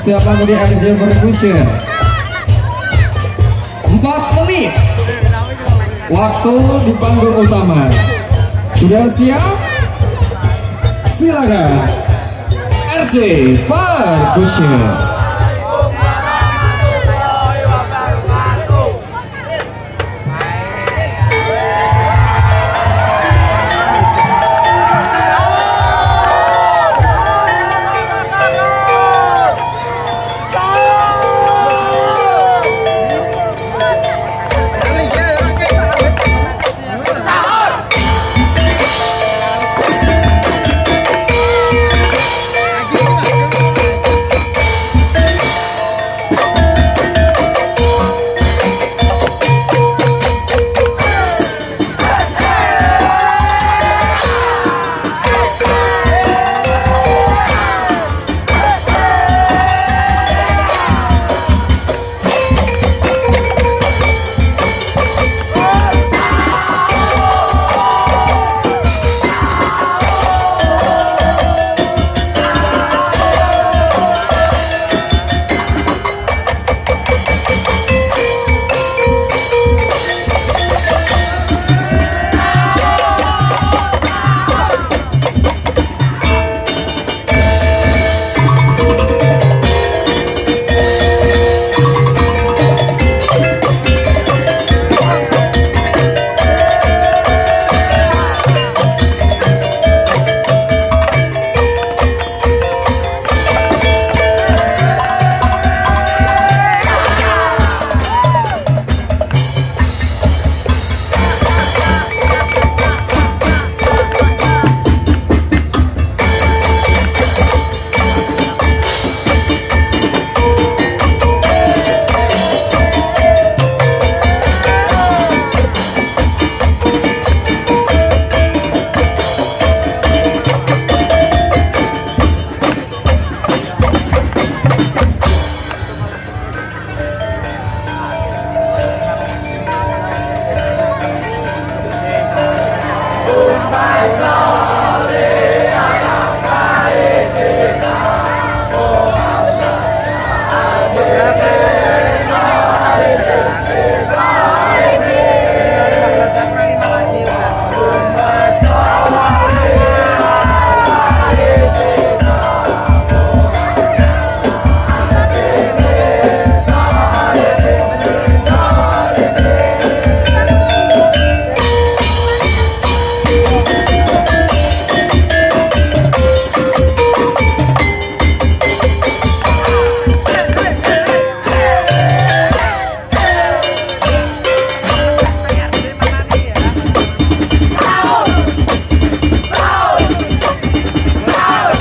Persiapan dari RJ Percussion. 4 menit waktu di panggung utama. Sudah siap? Silakan RJ Percussion.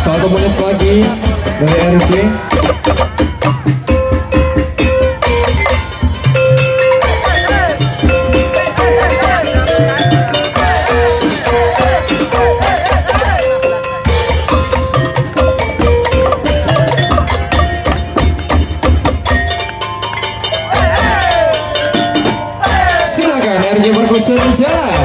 Satu menit lagi dari RJ. Silakan RJ Percussion jalan.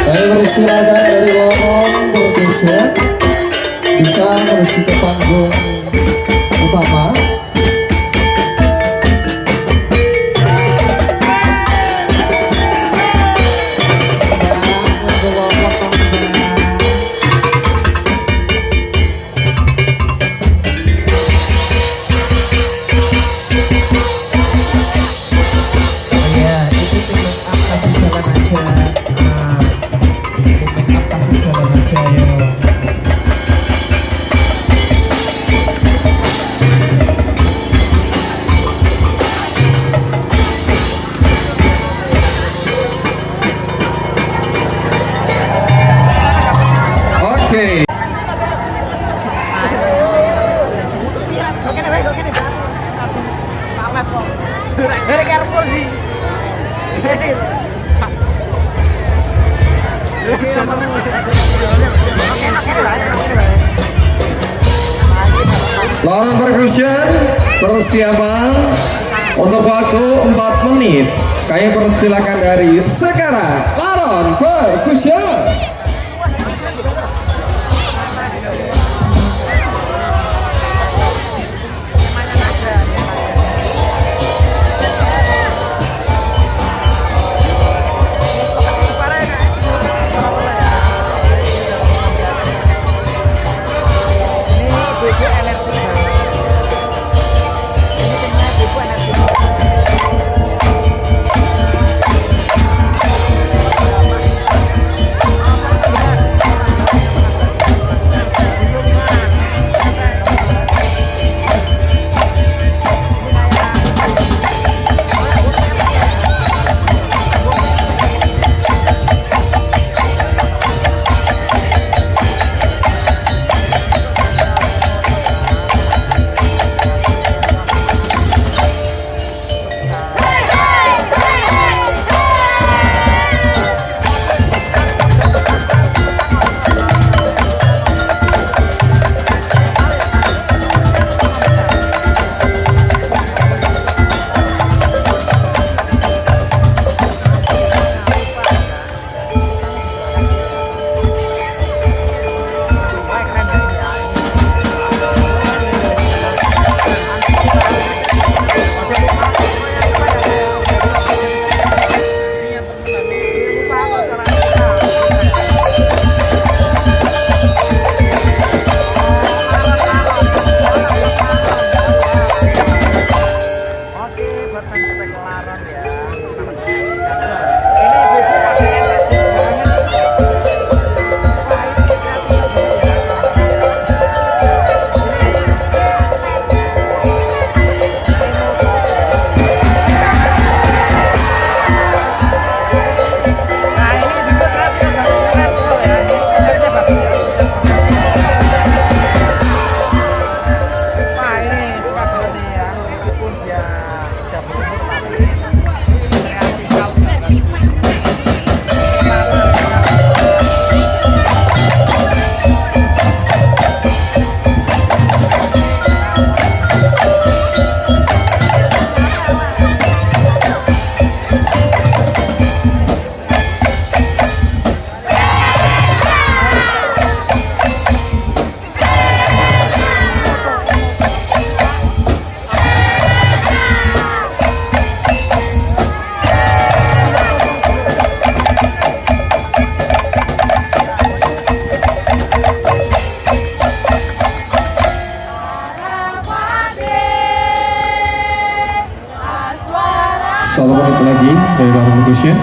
Saya persilakan dari lorong Percussion bisa menuju ke panggung utama. Ya, itu tim make up kasih jalan aja. Nah, tim make up kasih jalan aja yo. Oke. Lorong Percussion persiapan untuk waktu 4 menit. Kami persilakan dari sekarang Laron Percussion. Ini ibu-ibu energi banget. Ini timnya ibu-ibu energi. Wah, keren ya ini ya. Oke, buat fans Laron ya. Ini ibu-ibu pakai energi banget. Wah, ini kreatif banget ya. Nah, ini ibu-ibu kreatif banget, keren ya. Ini konsepnya bagus ya. Wah, ini suka banget nih ya. Meskipun dia sudah berumur tapi kreatif banget. Satu menit lagi dari Laron Percussion.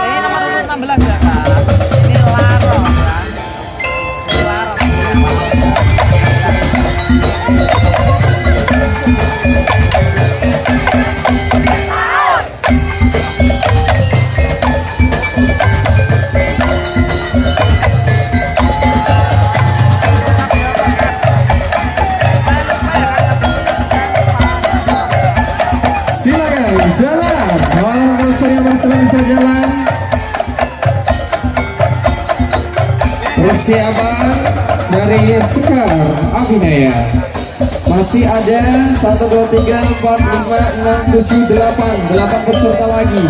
Ini nomor urut 16 ya, Kak. Ini Laron ya. Ini Laron. Silakan jalan. Laron Percussion yang bersilang bisa jalan. Persiapan dari Sekar Abinaya. Masih ada 1, 2, 3, 4, 5, 6, 7, 8 8 peserta lagi.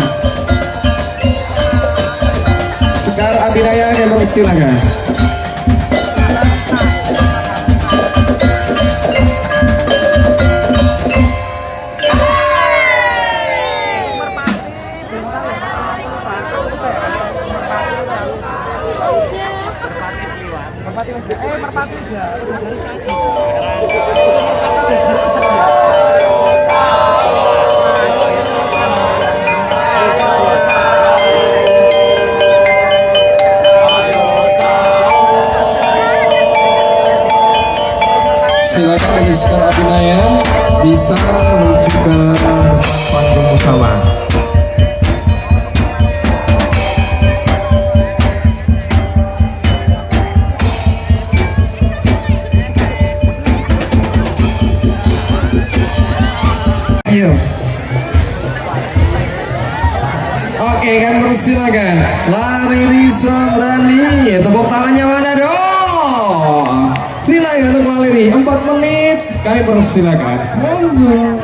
Sekar Abinaya yang persilakan. Merpati, bentar ya, Pak. Aku lupa ya, Merpati lalu. Merpati Seliwan. Merpati Mas. Merpati udah dari tadi. Merpati udah dari tadi. Silakan dari Sekar Abinaya bisa menuju ke panggung utama. Ayo. Oke, kan persilakan. Lari Risa berani. Tepuk tangannya mana dong? Silakan untuk Laleri 4 menit. Kami persilakan. Monggo.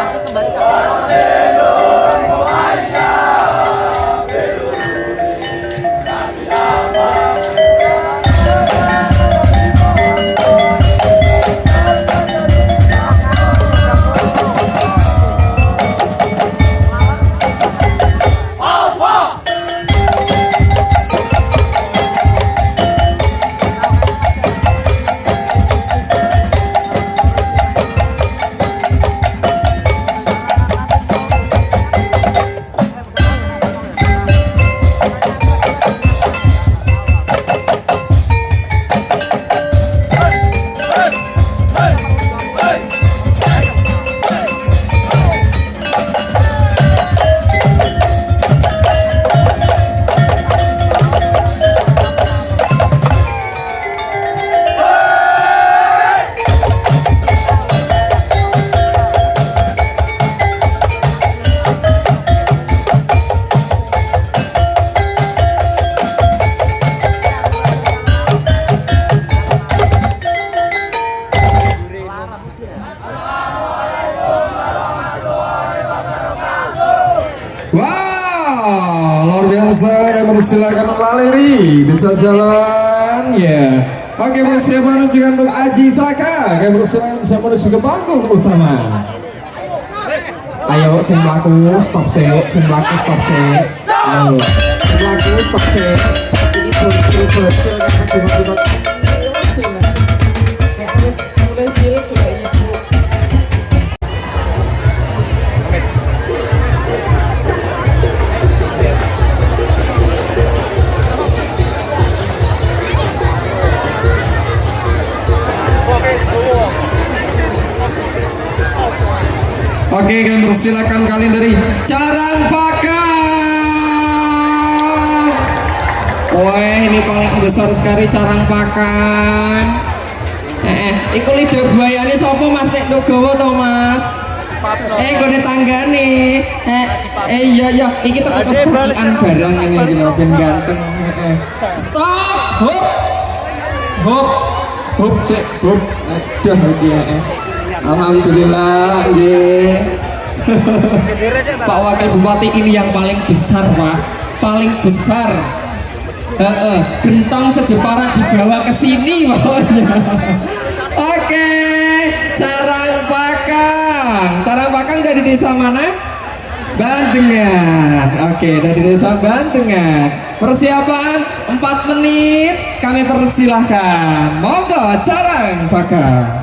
Nanti kembali ke Wow, luar biasa. Yang persilakan Laleri bisa jalan ya. Oke, persiapan juga untuk Aji Saka. Kami persilakan bisa menuju ke panggung utama. Ayo, sing mlaku stop sik, sing mlaku stop sik. Ayo, sing mlaku stop sik. Iki bocil-bocil kan tiba-tiba. Nek wis mulai cilik golek ibu. Oke, kami persilakan kalian dari Carang Pakan. Wah, ini paling besar sekali Carang Pakan. Iku lidah buayane sapa Mas nek nduk gawa to Mas? Gone tanggane. Iya iya, iki teko kos kakian barang ngene iki lho ben ganteng. Stop. Hop. Hop. Hop sik, hop. Aduh iki ya. Alhamdulillah, nggih. Pak Wakil Bupati ini yang paling besar, Pak. Paling besar. Heeh, gentong se-Jepara dibawa ke sini pokoknya. Oke, Carang Pakang. Carang Pakang dari desa mana? Bandengan. Oke, dari desa Bandengan. Persiapan 4 menit kami persilahkan. Monggo Carang Pakang.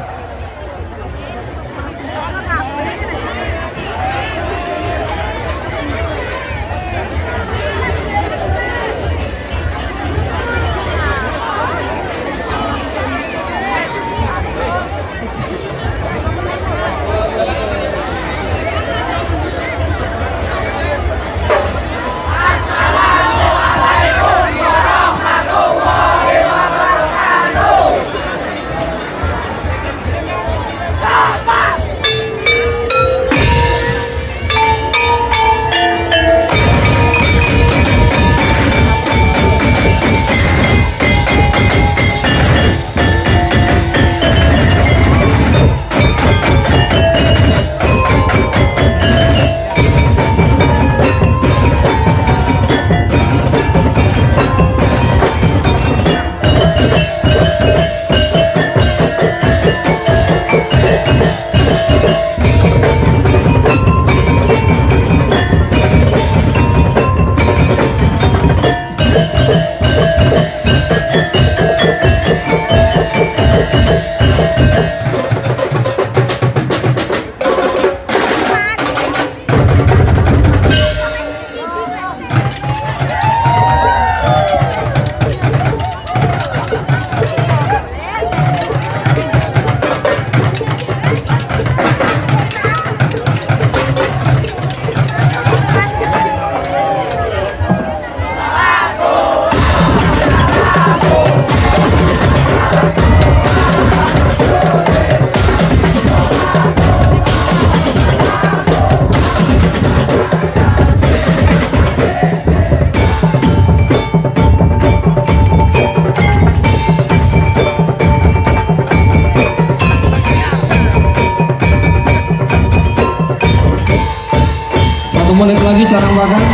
Satu menit lagi Carang Pakang.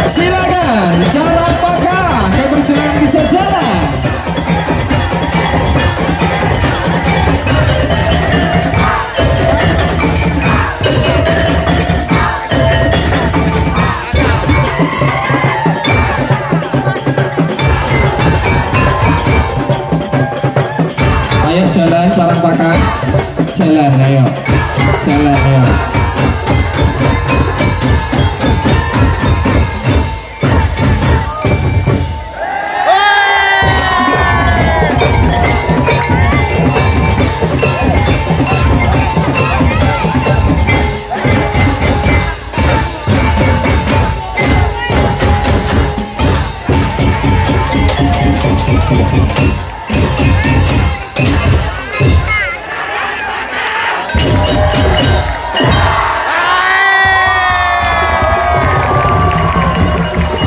Silakan Carang Pakang, kami persilakan bisa jalan. Ayo jalan Carang Pakang, jalan ayo, jalan ayo.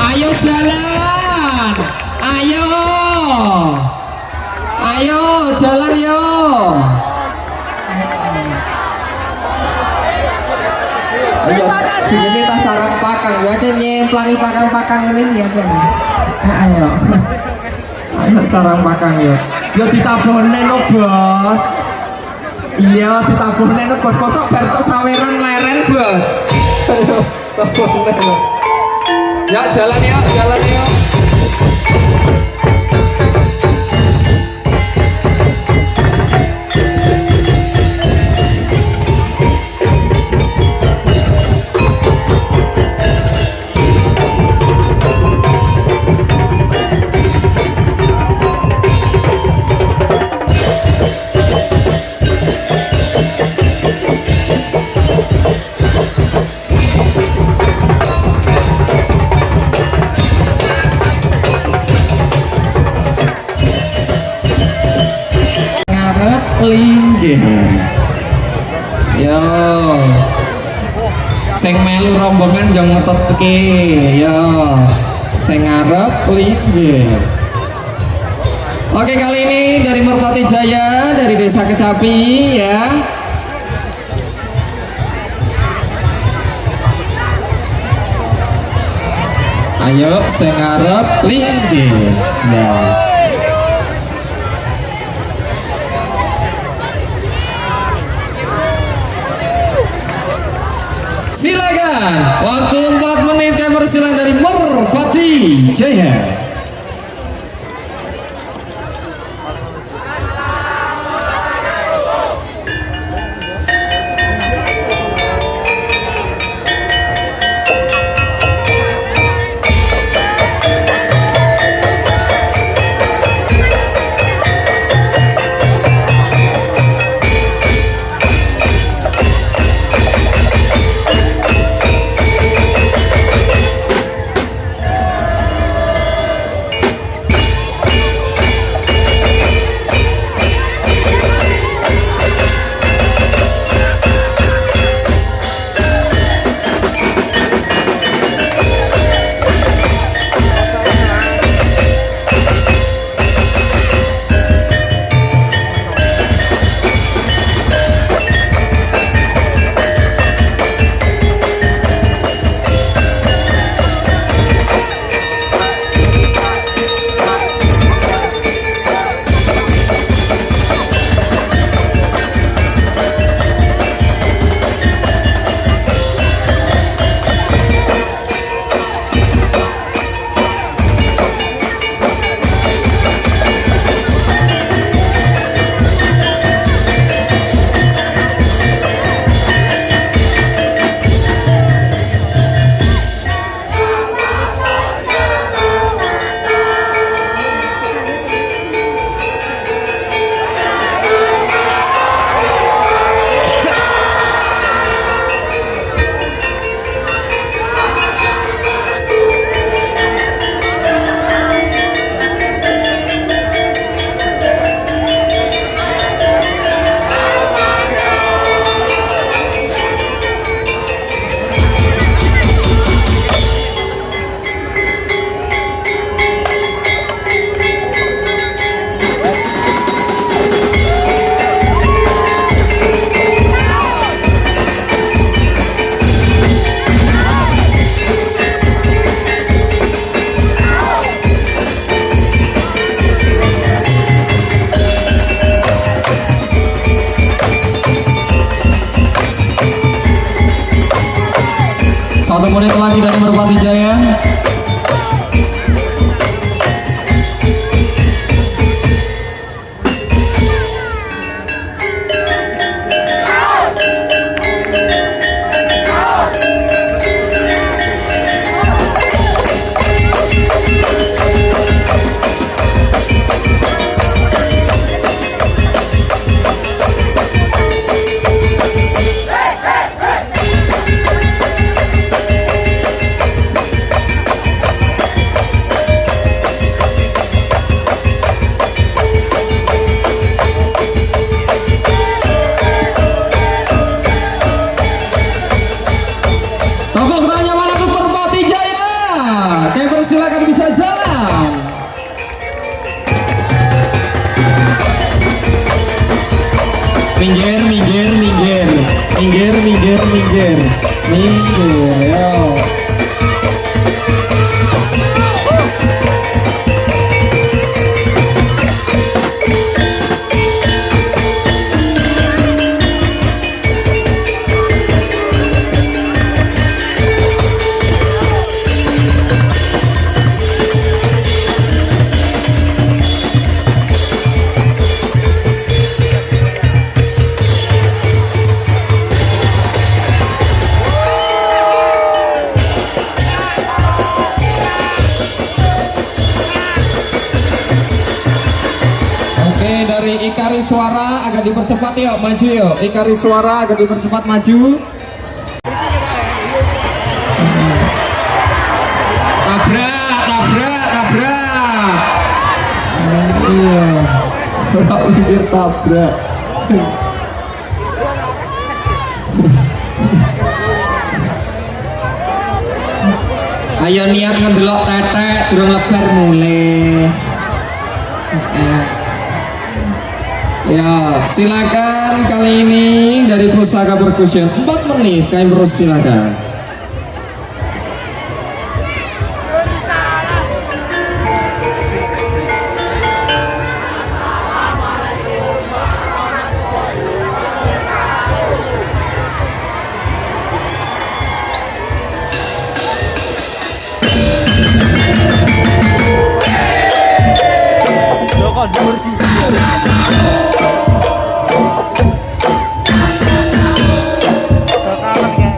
Ayo jalan, ayo, ayo jalan yo. Ayo, sini tah Carang Pakang, yo aja nyemplangi pakang-pakang ini nih aja. Ayo, ayo Carang Pakang yo. Yo ditabone no bos. Iya ditabone no bos, mosok bar tok saweran leren bos. Ayo, tabone no. Ya jalan ya, jalan ya. rombongan yang ngetutke ya. Sing ngarep linggih. Oke, kali ini dari Merpati Jaya dari Desa Kecapi ya. Ayo sing ngarep linggih. Ya. Silakan, waktu 4 menit kami persilakan dari Merpati Jaya. Satu menit lagi dari Merpati Jaya. Tepuk tangannya mana tuh Merpati Jaya? Oke, persilakan bisa jalan. Minggir, minggir, minggir, minggir, minggir, minggir, minggir, yo. Oke, dari Ikari Suara agak dipercepat yuk, maju yuk. Ikari Suara agak dipercepat maju. Tabrak, tabrak, tabrak. Iya. Ora mikir tabrak. Ayo niat ngedelok tetek durung lebar mulai. Ya, silakan kali ini dari Pusaka Percussion 4 menit kami persilakan. Lo kok dhuwur siji. Bakalan kayak.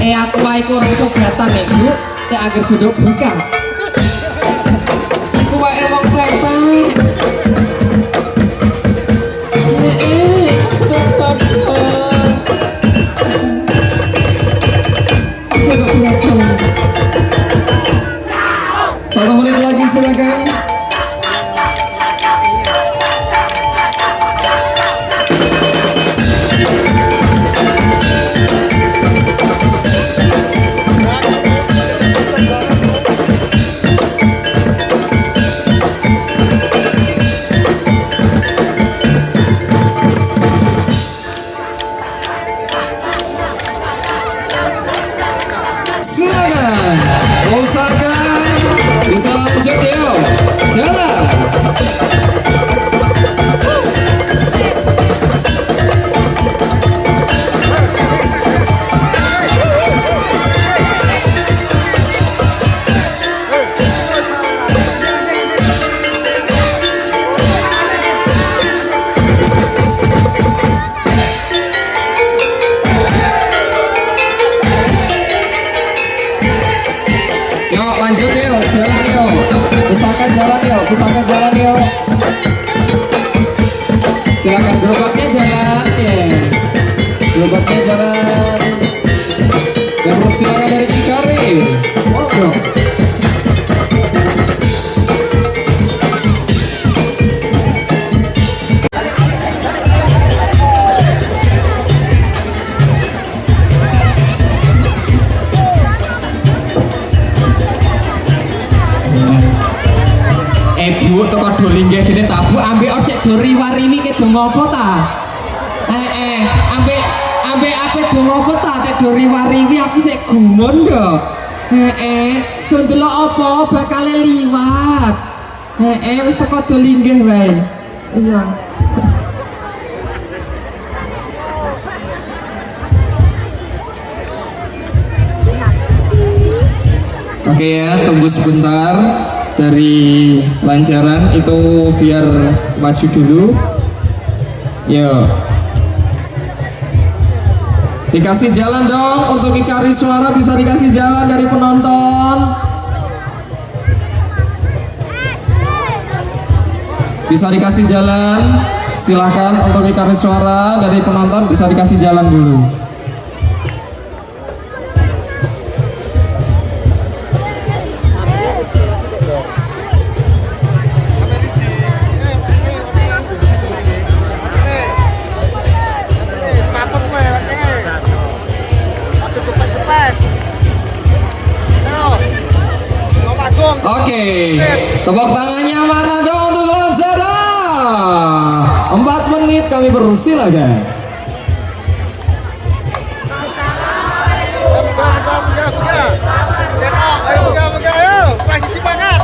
Eh aku wae iku ora iso gatan nek Bu, nek angger duduk buka. Iku wae wong klepek. Eh, iku duduk badhe. Duduk badhe. 1 menit lagi silakan. Silakan. Pusaka bisa lanjut yo. Jalan. Yuk lanjut yuk, jalan yuk. Pusaka jalan yuk, pusaka jalan yuk. Silakan gerobaknya jalan ya. Gerobaknya jalan. Dan persilakan dari Ikari. Monggo. Bu, teko do linggih gene ta Bu, ambek sik do riwa-riwi ke do ngopo ta? Ambek ambek aku do ngopo ta? Nek do riwa-riwi aku sik gumun do. Do ndelok apa bakale liwat. Wis teko do linggih wae. Iya. Oke ya, tunggu sebentar dari lancaran itu biar maju dulu. Yuk. Dikasih jalan dong untuk Ikari Suara, bisa dikasih jalan dari penonton. Bisa dikasih jalan. Silahkan untuk Ikari Suara dari penonton bisa dikasih jalan dulu. Oke, tepuk tangannya mana dong untuk Lanjaran? 4 menit kami persilakan. Ayo, presisi banget.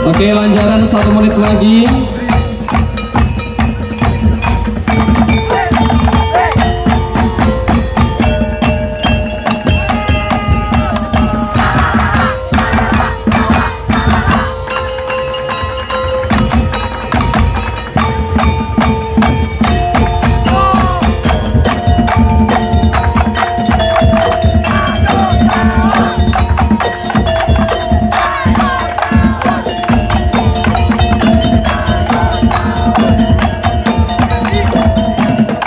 Oke, lanjaran 1 menit lagi.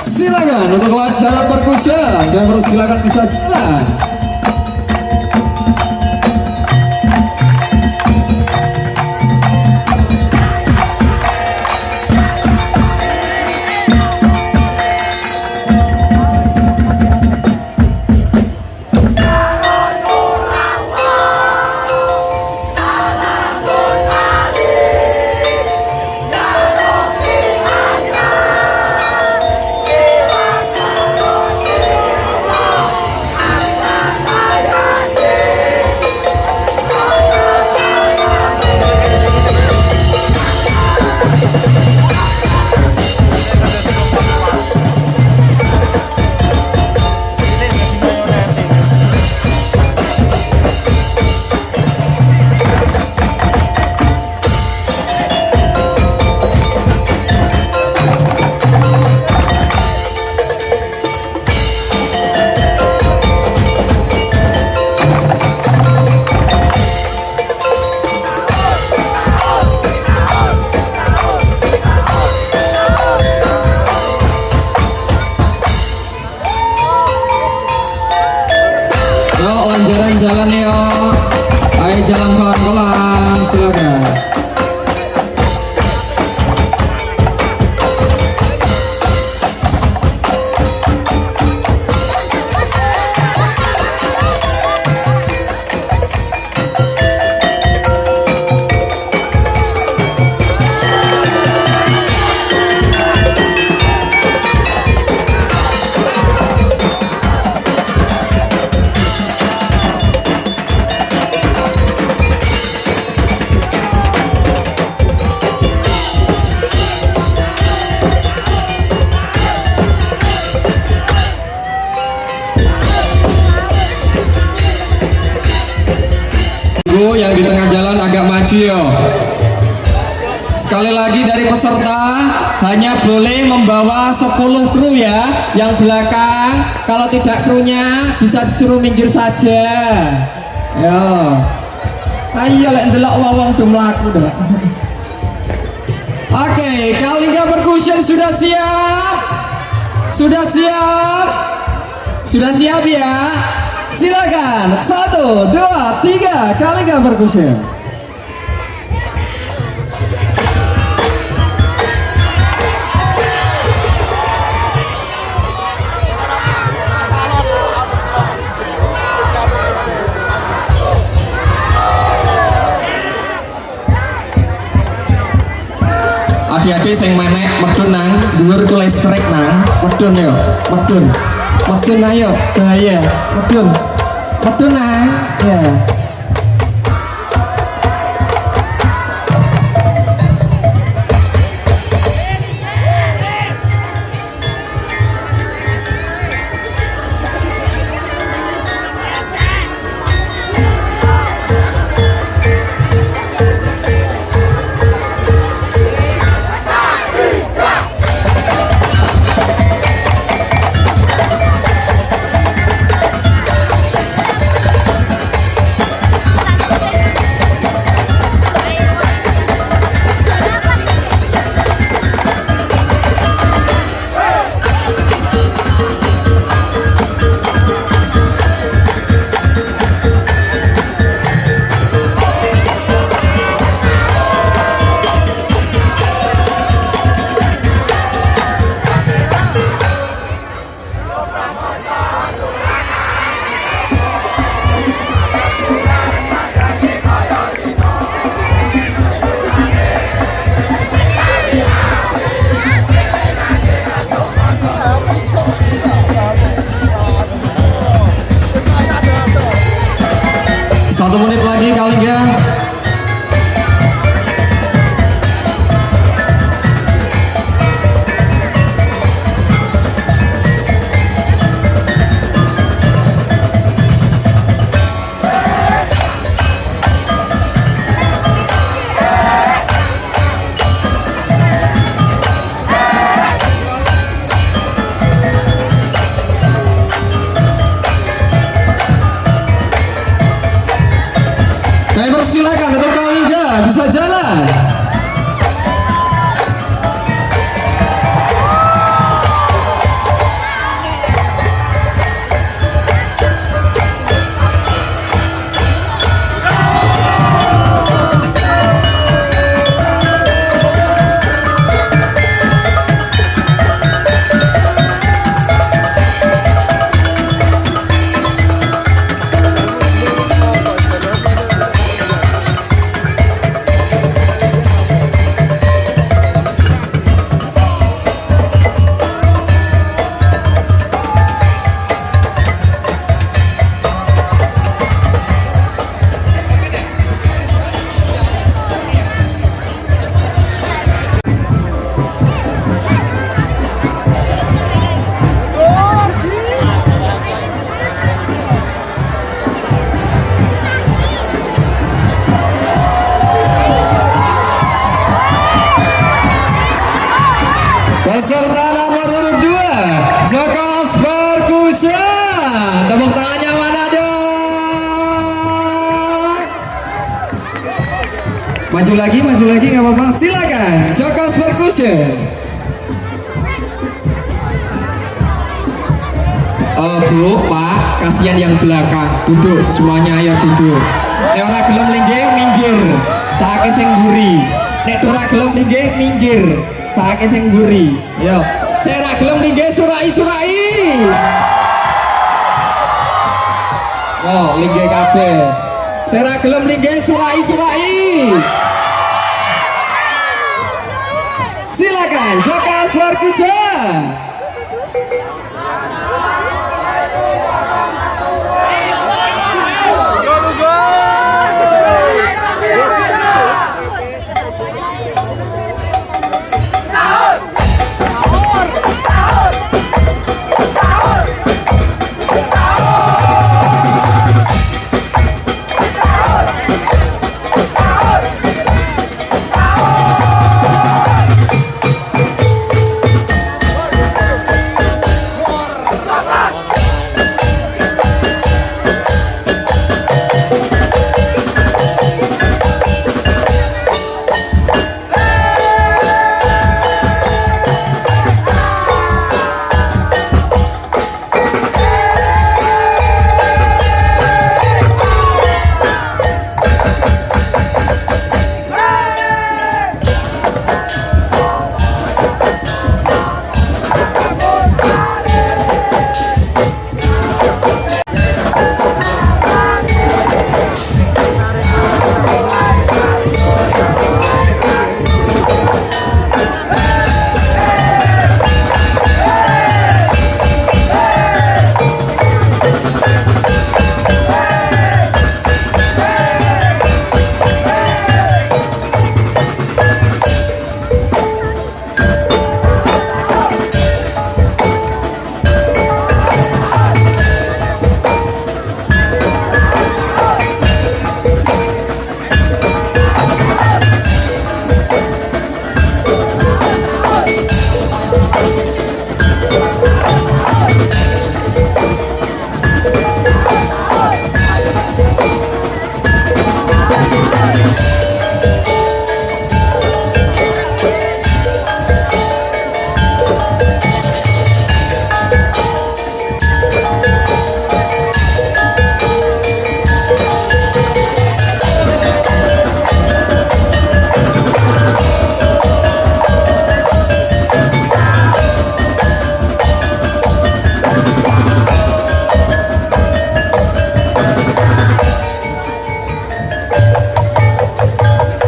Silakan untuk lanjaran perkusian, dan persilakan bisa jalan. Jalan yuk, ayo jalan pelan-pelan, silakan. Yang di tengah jalan agak maju yo. Sekali lagi dari peserta hanya boleh membawa 10 kru ya. Yang belakang kalau tidak krunya bisa disuruh minggir saja. Yo. Ayo lek ndelok wong-wong do mlaku dah. Oke, Kalingga Percussion sudah siap? Sudah siap? Sudah siap ya? Silakan. 1, 2, 3, Kalingga Percussion. Adik-adik sing menek medun nang dhuwur ku listrik nang medun yo, medun. Medun ayo, bahaya, medun. Medun nang. Ya. Satu menit lagi Kalingga. Kami persilakan untuk Kalingga bisa jalan. Peserta nomor urut 2, Jokos Percussion. Tepuk tangannya mana dong? Maju lagi nggak apa-apa. Silakan, Jokos Percussion. Oh, Bu, Pak, kasihan yang belakang. Duduk semuanya, ayo duduk. Nek ora gelem linggih minggir. Saake sing mburi. Nek ora gelem linggih minggir. Saake sing mburi. Yo, sing ora gelem linggih surai-surai. Yo, linggih kabeh. Sing ora gelem linggih surai-surai. Silakan Jokos Percussion.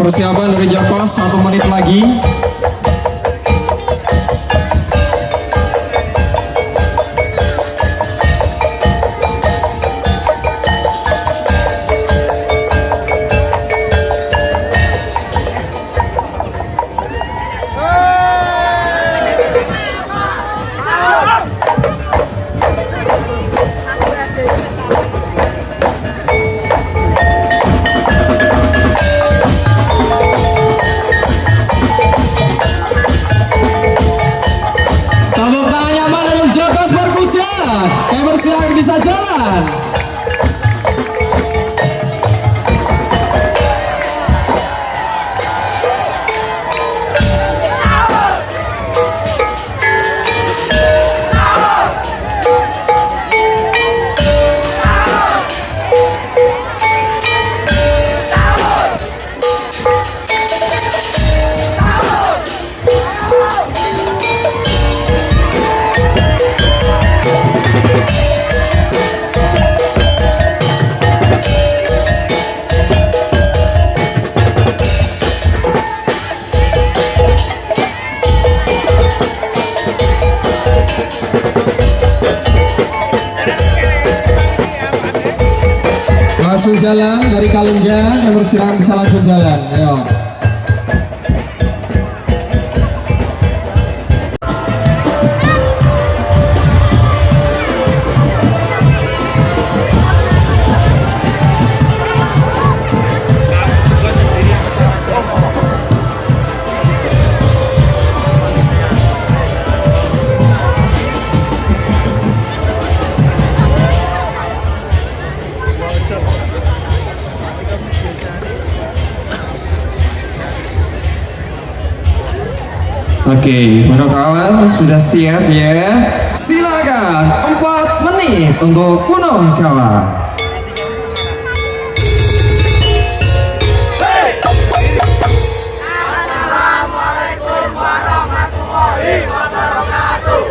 Persiapan dari Joko 1 menit lagi. Tepuk tangan yang mana untuk Jokos Perkusya. Kami persilakan bisa jalan. Langsung jalan dari Kalingga, yang bersiram bisa langsung jalan. Ayo. Oke, kawan sudah siap ya? Silakan 4 menit untuk Punokawan. Assalamualaikum warahmatullahi wabarakatuh.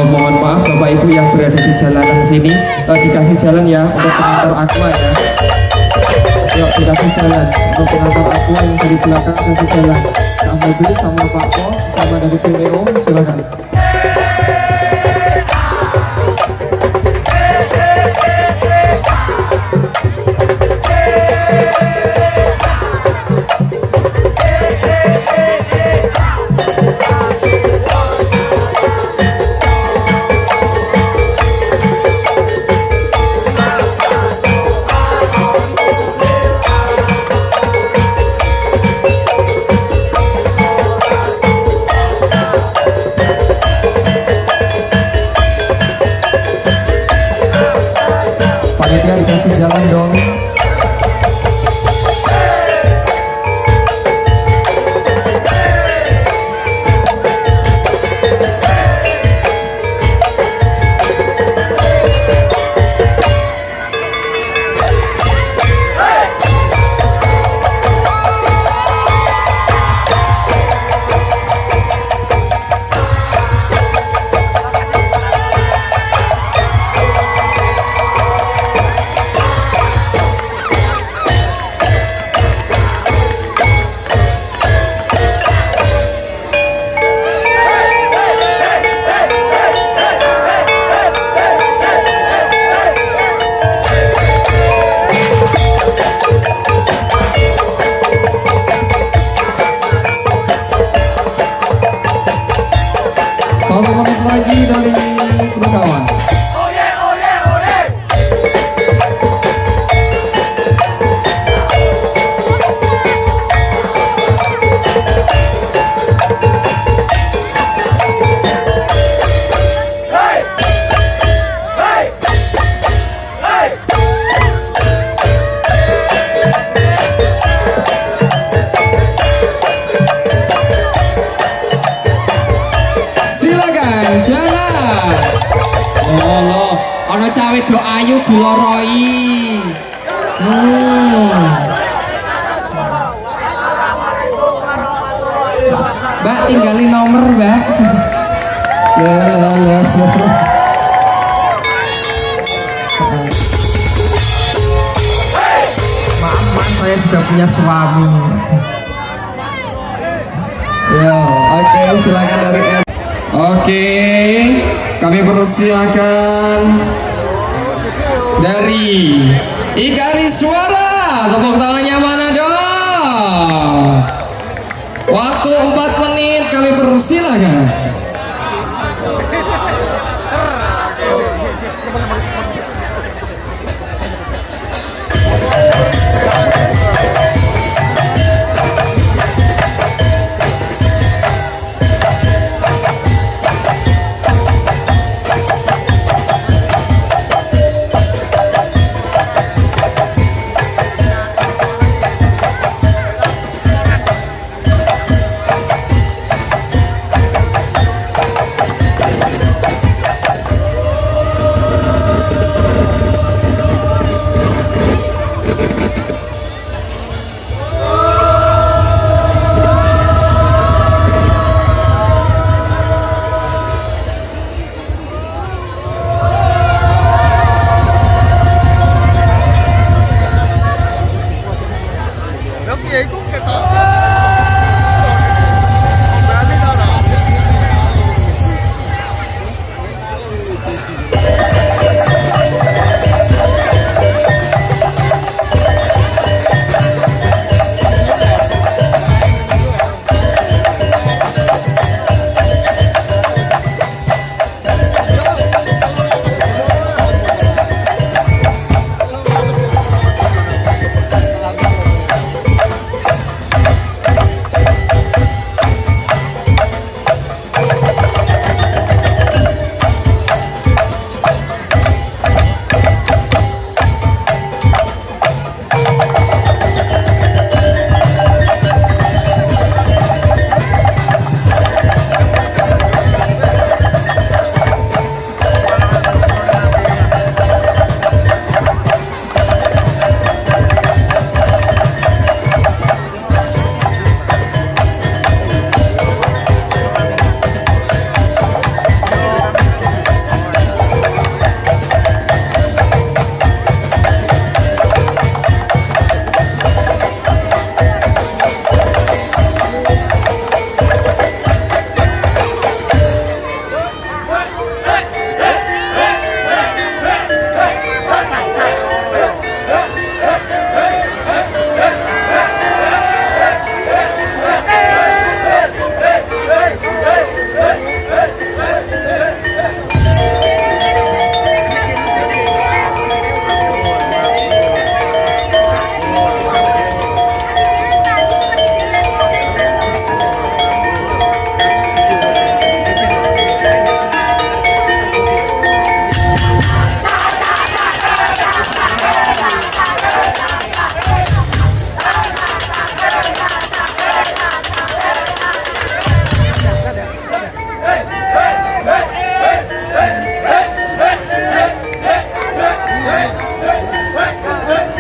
Mohon maaf Bapak Ibu yang berada di jalanan sini, dikasih jalan ya untuk pengantar aqua ya. Yuk dikasih jalan untuk pengantar aqua yang dari belakang, kasih jalan. Kak Febri sama Pak Po sama dari PWO silakan. Panitia dikasih jalan dong. Diloroi. Mbak tinggalin nomor, Mbak. Ya, ya, ya. Maaf, Mas, saya sudah punya suami. Ya, oke, silakan dari M. Oke, kami persilakan dari Ikari Suara. Tepuk tangannya mana dong? Waktu 4 menit kami persilakan.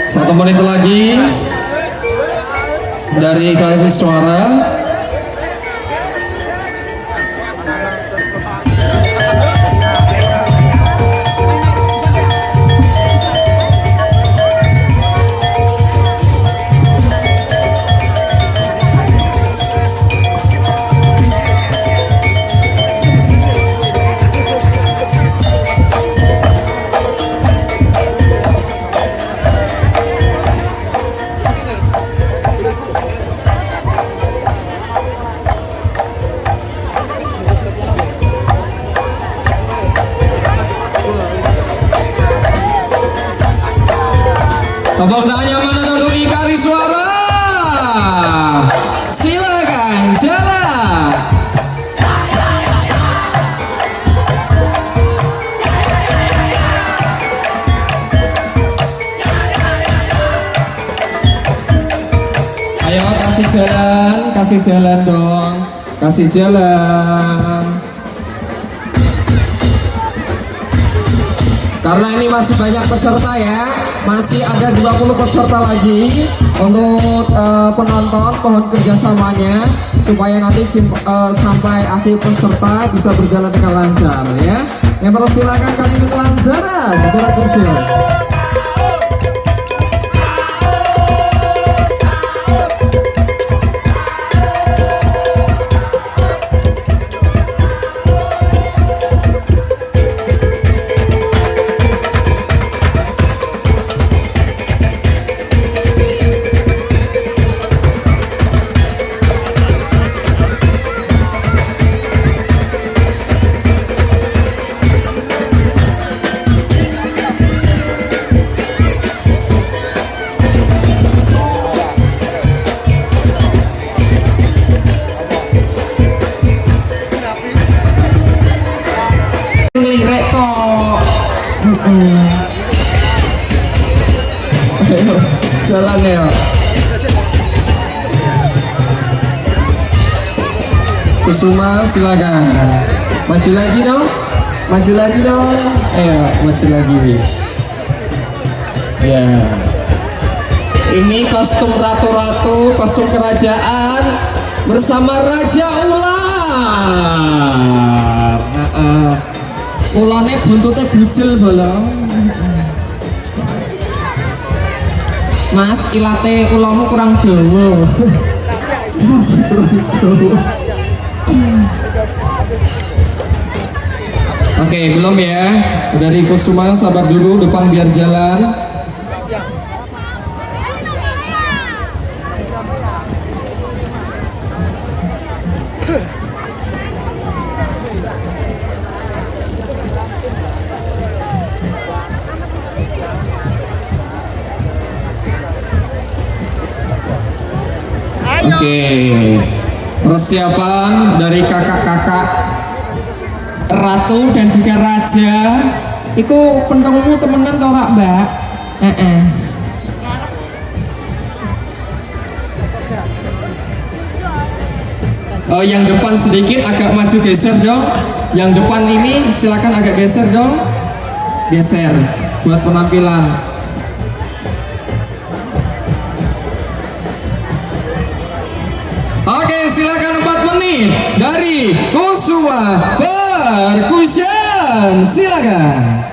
Satu menit lagi dari Ikari Suara. Tepuk tangannya mana untuk Ikari Suara? Silakan jalan. Ayo kasih jalan dong, kasih jalan. Karena ini masih banyak peserta ya, masih ada 20 peserta lagi. Untuk penonton mohon kerjasamanya supaya nanti sampai akhir peserta bisa berjalan dengan lancar ya. Yang persilakan kali ini kelancaran gerak kursi. Lirik kok. Ayo, jalan ya. Kusuma silakan. Maju lagi dong. Maju lagi dong. Ayo, maju lagi. Ya. Ini kostum ratu-ratu, kostum kerajaan bersama Raja Ular. Heeh. Ulane buntute bujel bolo. Mas, ilate ulamu kurang dawa. Kurang jauh. Oke, belum ya. Dari Kusuma sabar dulu, depan biar jalan. Oke, persiapan dari kakak-kakak Ratu dan juga raja. Iku pentongmu temenan to ora, Mbak? Heeh. Oh, yang depan sedikit agak maju geser dong. Yang depan ini silakan agak geser dong. Geser buat penampilan. Oke, silakan 4 menit dari Kusuma Percussion. Silakan.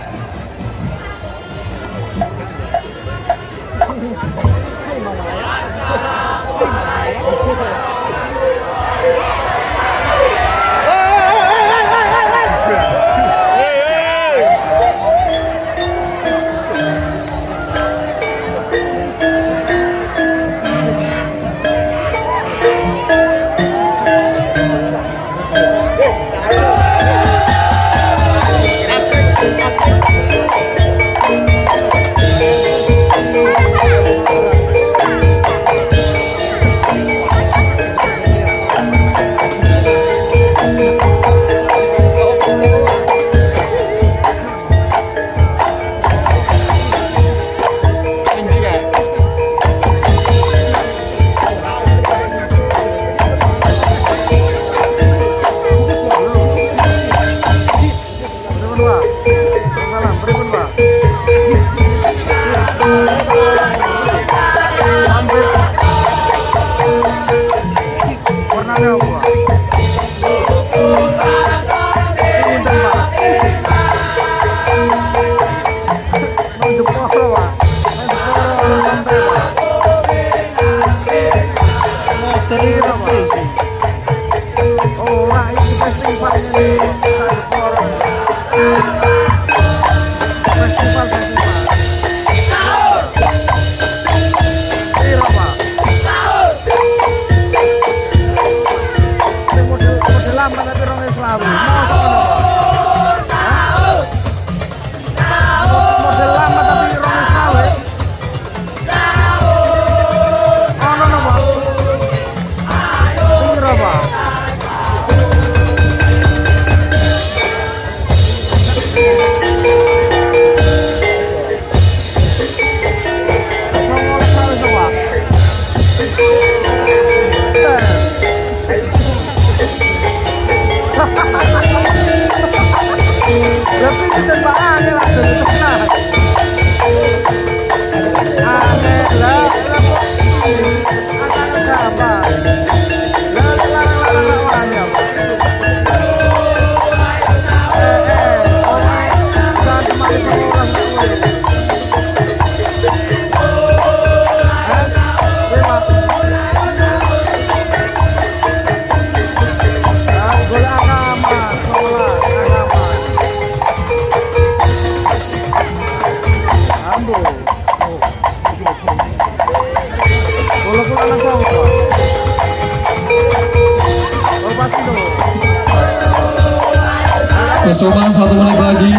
Kusuma 1 menit lagi.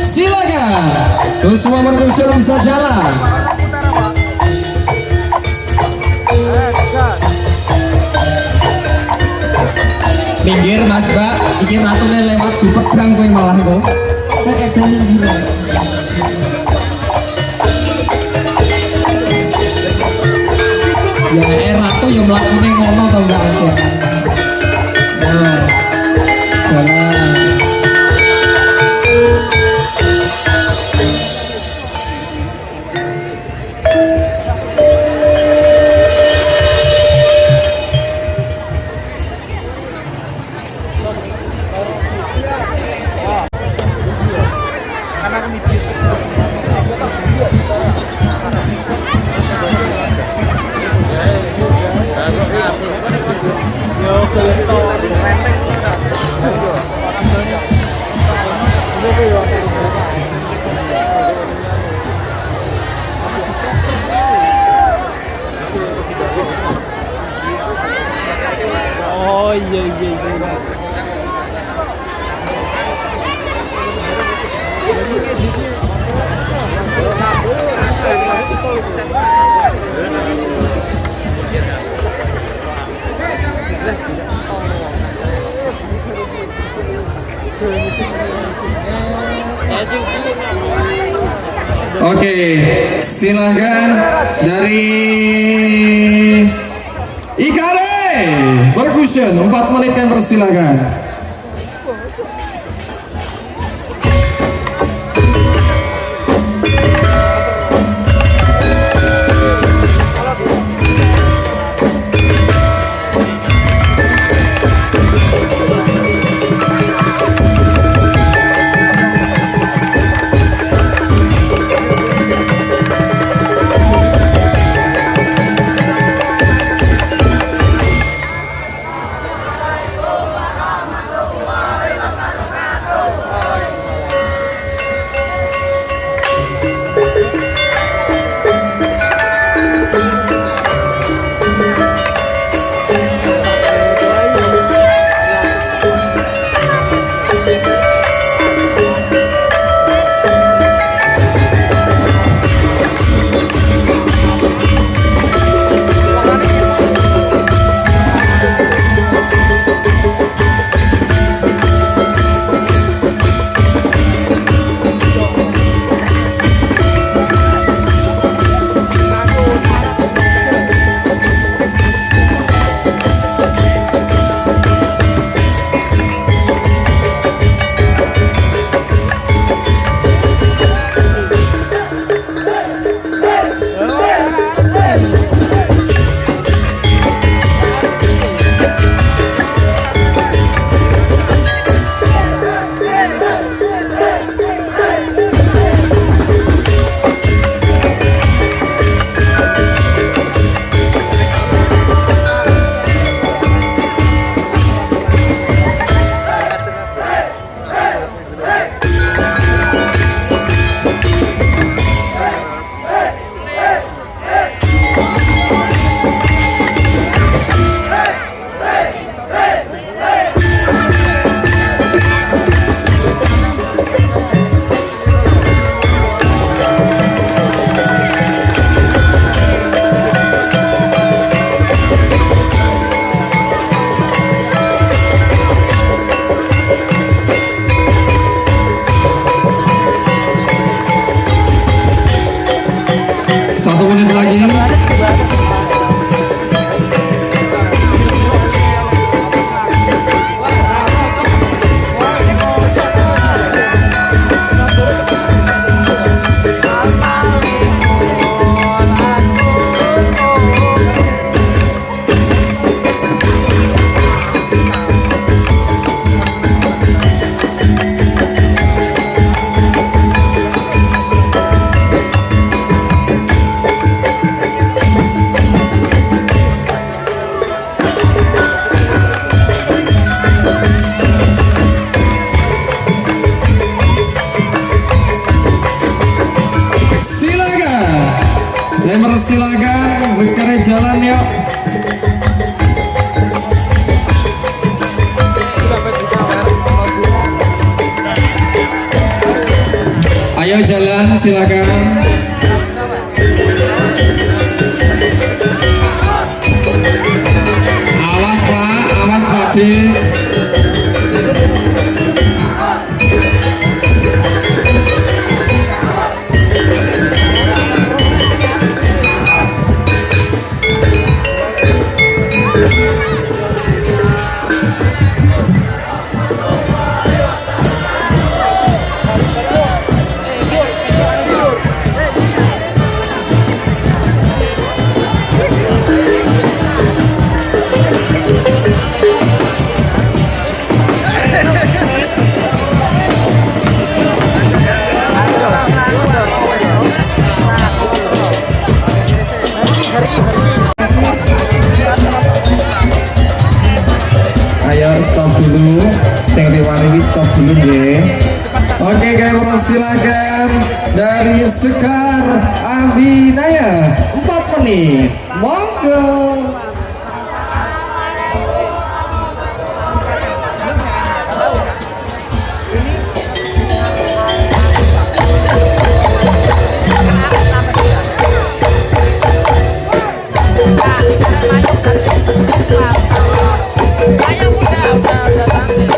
Silakan. Kusuma Percussion bisa jalan. Minggir Mas Mbak, iki ratune lewat dipedang kowe malah kok. Nek edan minggir. Ya nek ratu ya mlakune ngono to Mbak aku. Nah, jalan. Oh iya. Oke, silakan dari Ikare Percussion 4 menit yang persilakan. 1 menit lagi. persilakan bekerja jalan yuk. Ayo jalan silakan. Awas Pak, awas Pak D. Ayo stop dulu, sing riwani stop dulu nggih. Oke, kami persilakan dari Sekar Abinaya 4 menit. Monggo. Ayo udah tampil.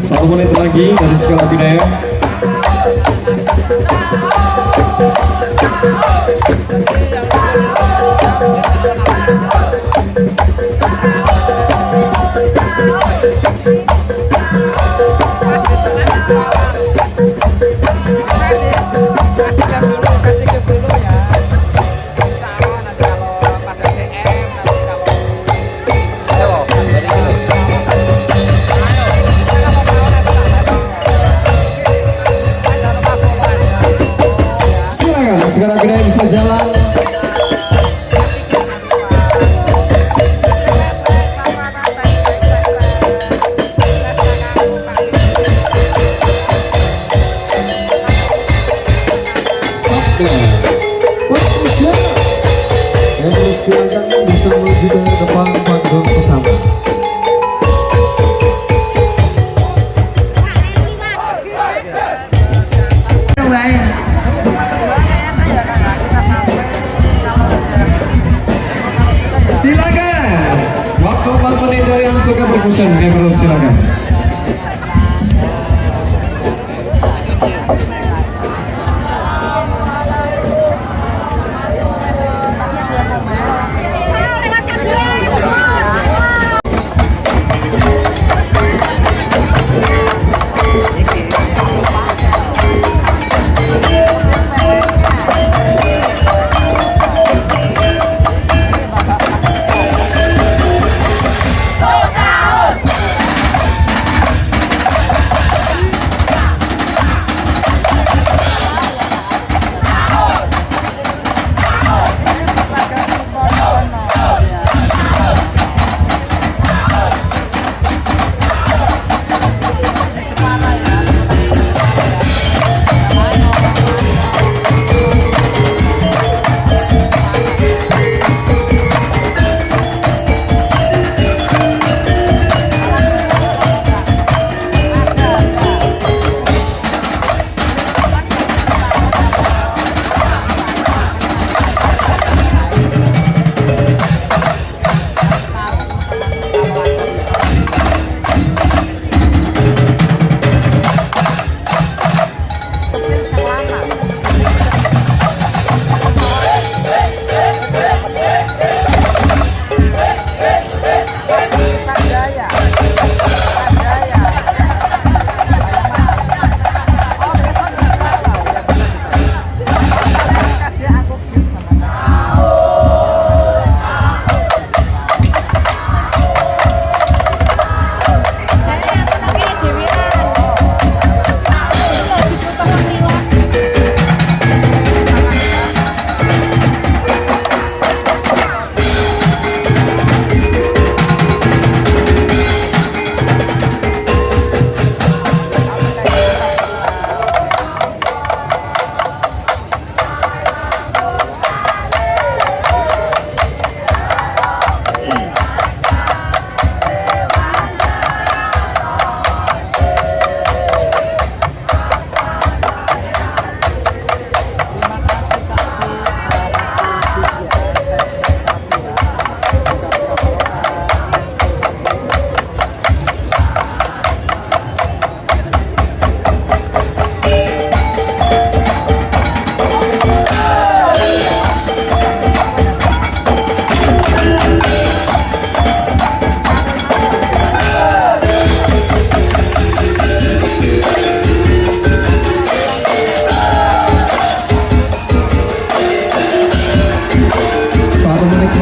Satu menit lagi dari Sekolah Binaya. Kasih gap dulu ya. Insya Allah nanti kalau pada CM, nanti kalau Silakan, sekarang Binaya bisa jalan. Suka Percussion. Kami silakan bisa menuju ke depan panggung utama. Silakan. Waktu 4 menit dari yang suka percussion, kami silakan.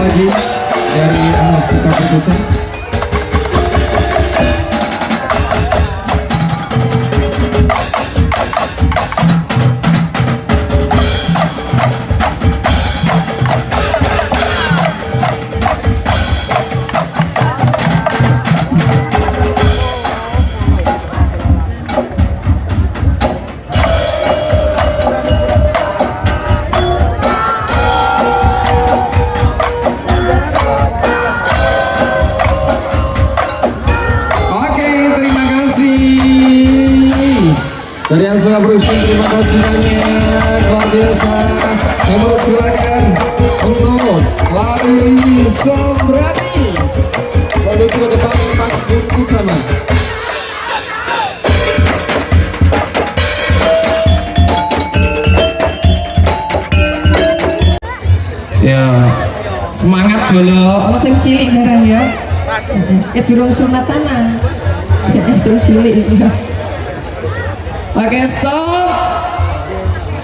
Lagi dari Suka Percussion. Dari yang suka berusaha, terima kasih banyak, luar biasa. Kami silakan untuk Lali Sombrani menuju ke depan panggung utama. Ya, semangat dulu. Oh, sing cilik barang ya. Durung sunatan. Sing cilik ya. Oke, stop.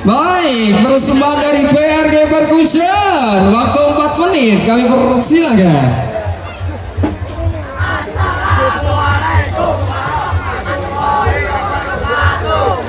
Baik, persembahan dari PRG Percussion. Waktu 4 menit, kami persilakan. Assalamualaikum warahmatullahi wabarakatuh.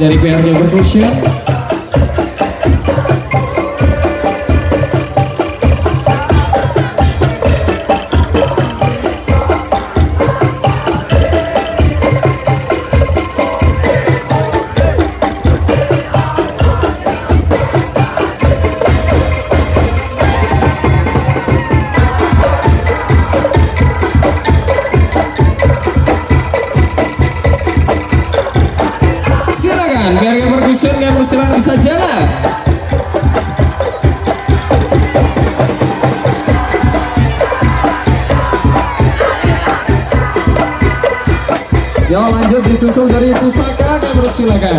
dari PRG Percussion. Silakan PRG Percussion yang persilakan bisa jalan. Yo lanjut disusul dari Pusaka, kami persilakan.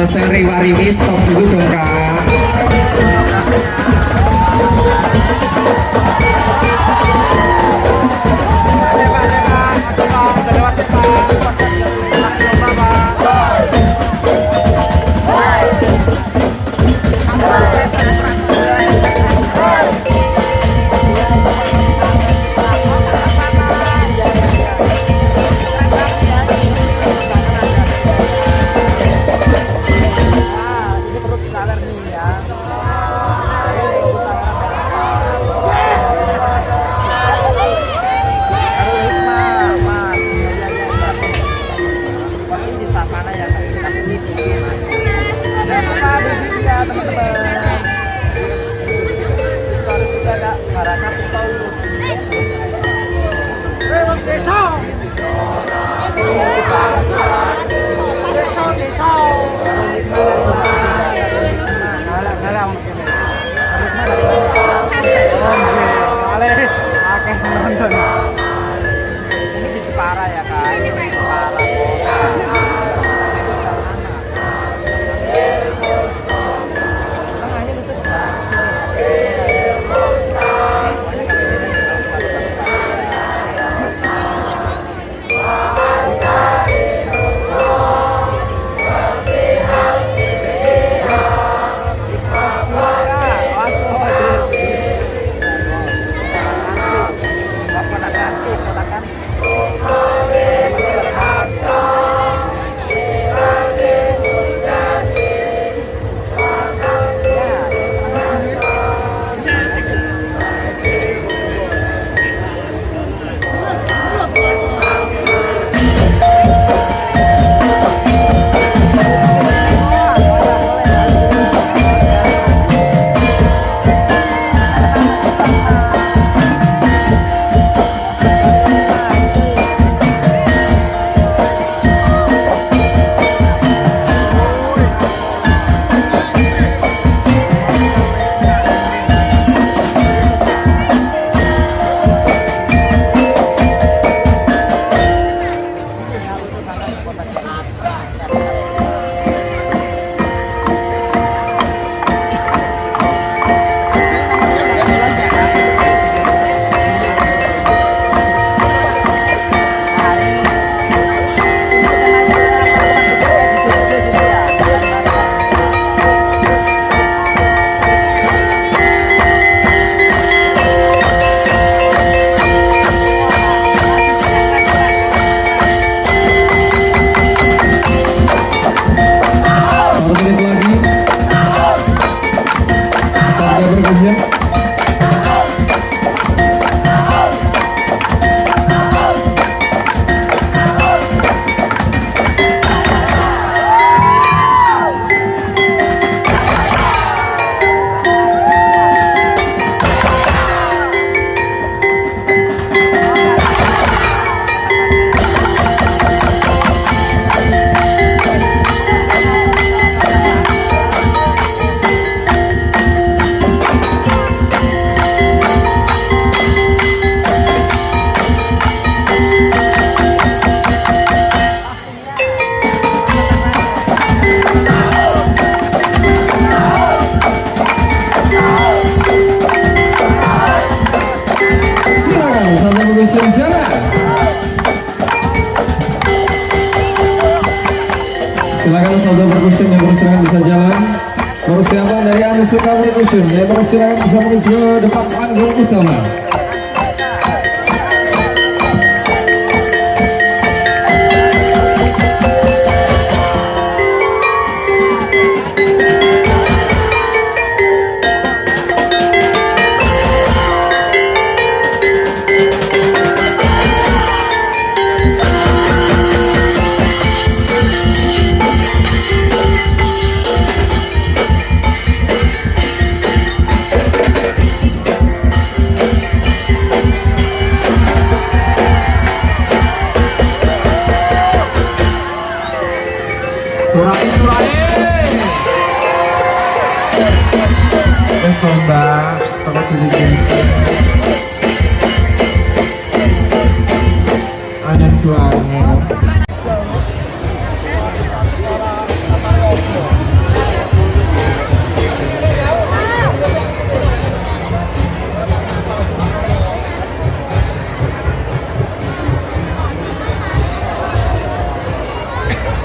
Seri Wariwi stop dulu dong kak. Ini perlu disawer nih ya. Ini di Jepara ya kak, ini di Jepara. Tengahnya lucu Satu menit lagi. PRG Percussion. Silakan Santa Percussion jalan. Silakan Santa Percussion yang persilakan bisa jalan. Persiapan dari Anusuka Percussion yang persilakan bisa menuju ke depan panggung utama. Surai, surai. Wes to, Mbak, toko diri. Anyar banget.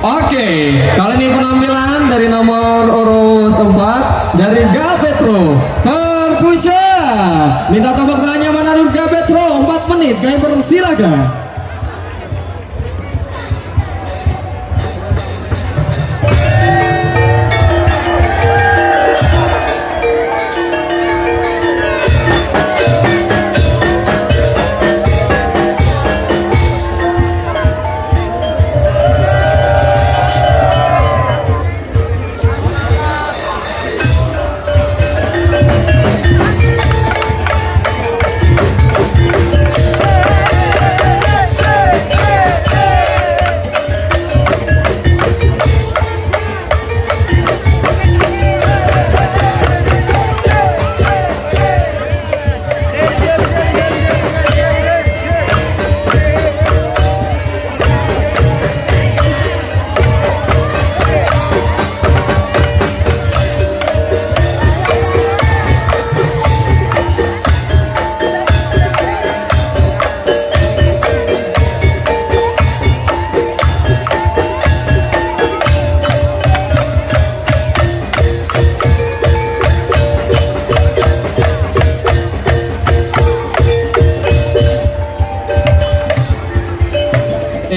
Oke, kali ini penampilan dari nomor urut 4 dari Gabetro Perkusya. Minta tepuk tangannya mana Gabetro, 4 menit, kami persilakan.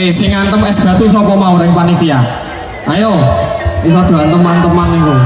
Sing ngantem es batu sapa mau ring panitia? Ayo, iso diantem-anteman niku.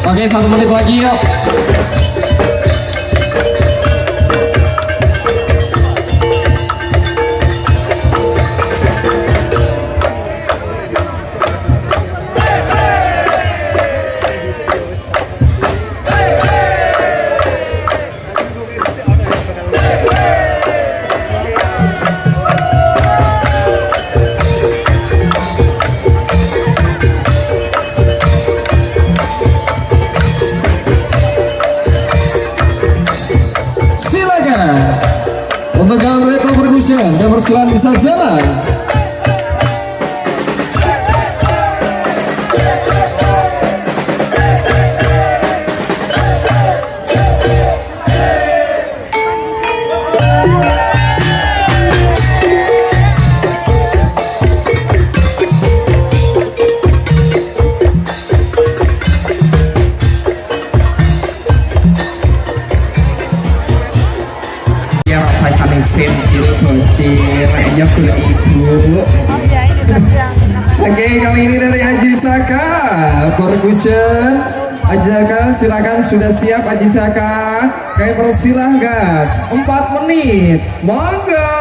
Oke, 1 menit lagi yuk. Silakan untuk Gabetro Perkusya, kami persilakan bisa jalan. Ya rasane sin cilik bocil, ya golek ibu. Oke, kali ini dari Aji Saka Percussion. Aji Saka, silakan, sudah siap Aji Saka. Kami persilahkan 4 menit. Monggo.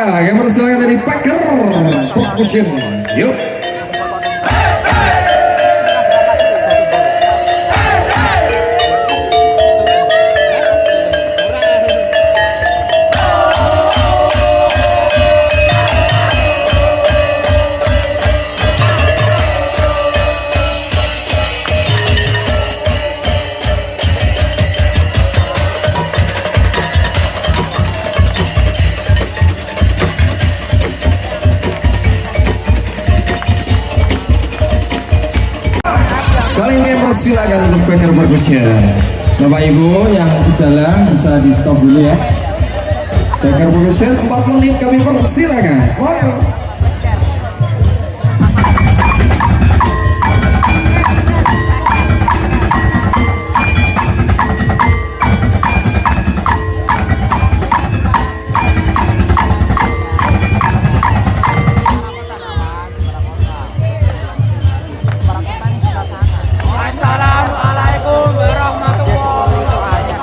Saka. Kami persilakan dari Packer Percussion. Yuk. Kali ini persilakan untuk Packer Percussion. Bapak Ibu yang di jalan bisa di stop dulu ya. Packer Percussion 4 menit kami persilakan. Monggo. Assalamualaikum warahmatullahi wabarakatuh.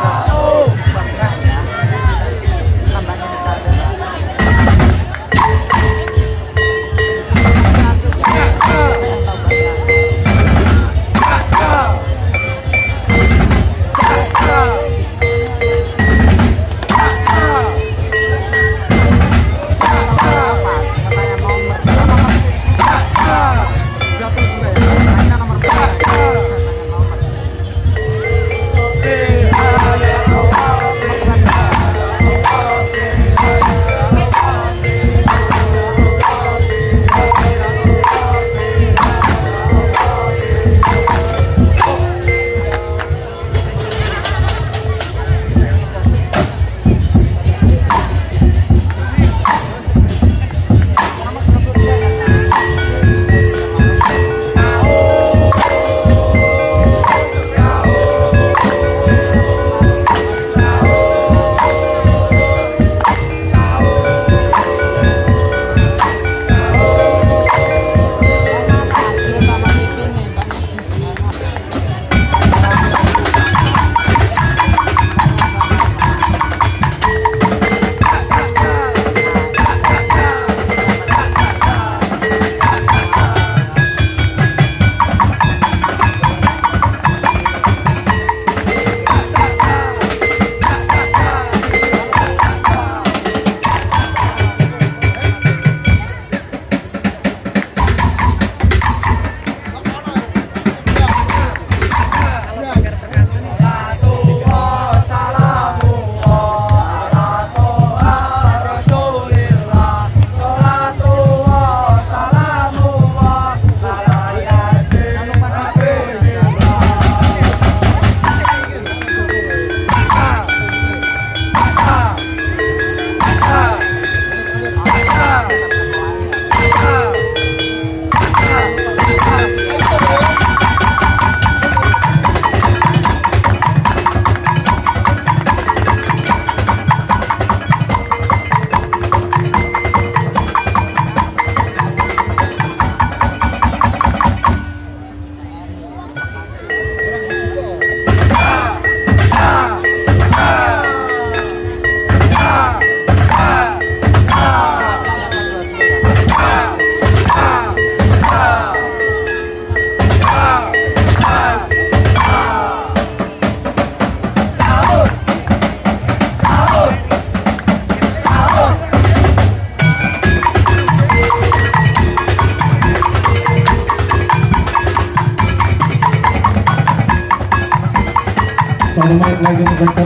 Satu menit lagi untuk Packer.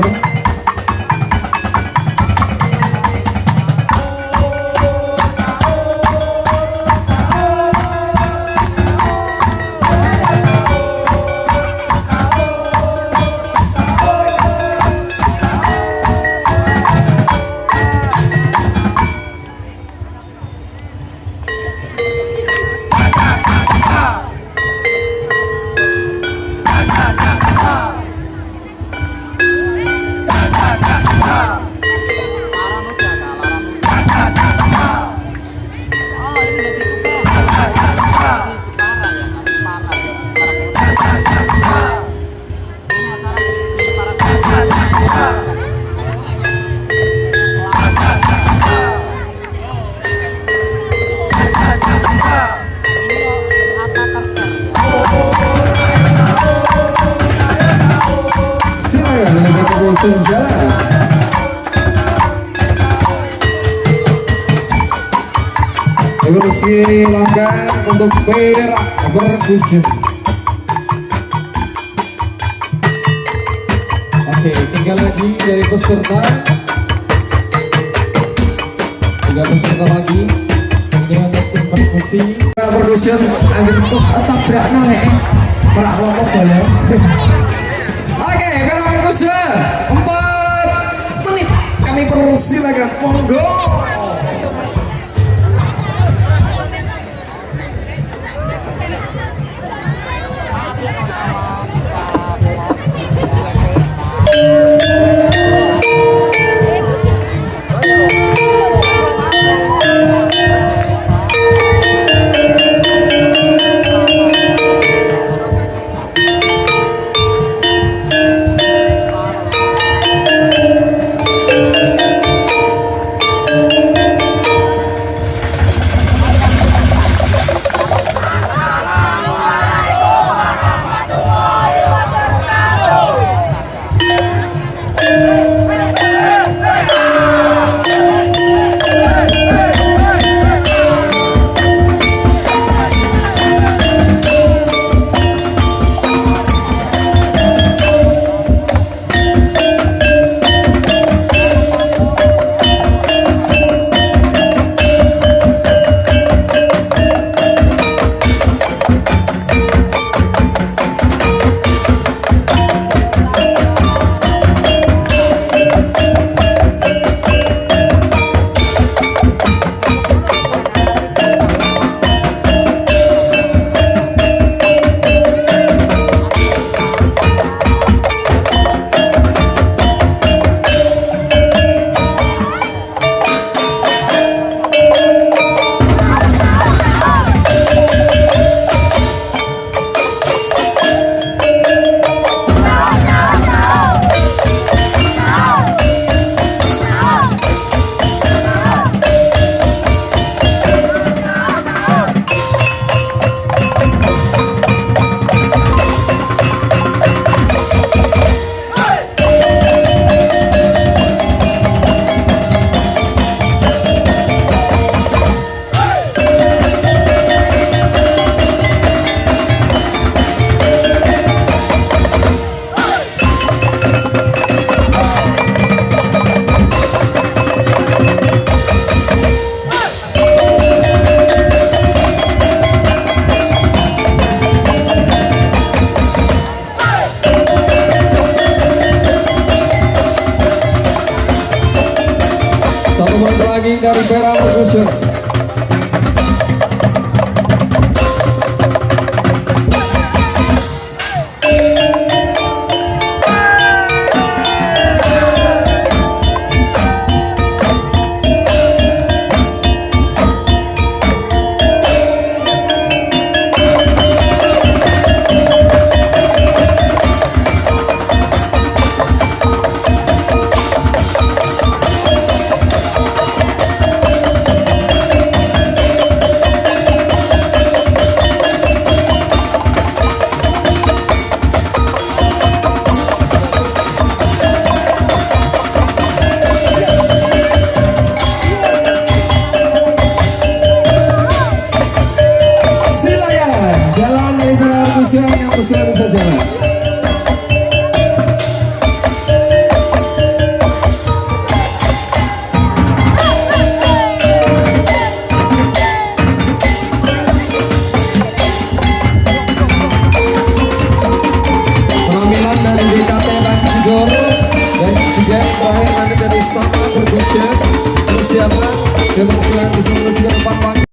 Dipersilakan untuk Perak Percussion. Oke, tinggal lagi dari peserta. Tiga peserta lagi. Ini untuk tim perkusi. Percussion ambil Tabrak nang Perak lopo boleh. Oke, Perak Percussion 4 menit kami persilakan, monggo. Satu menit lagi dari Perak Percussion. Silakan jalan dari Perak Percussion yang persilakan bisa jalan. Penampilan dari GKP Banjigor dan juga yang terakhir nanti dari Stama Percussion persiapan dan persilakan bisa menuju ke tempat.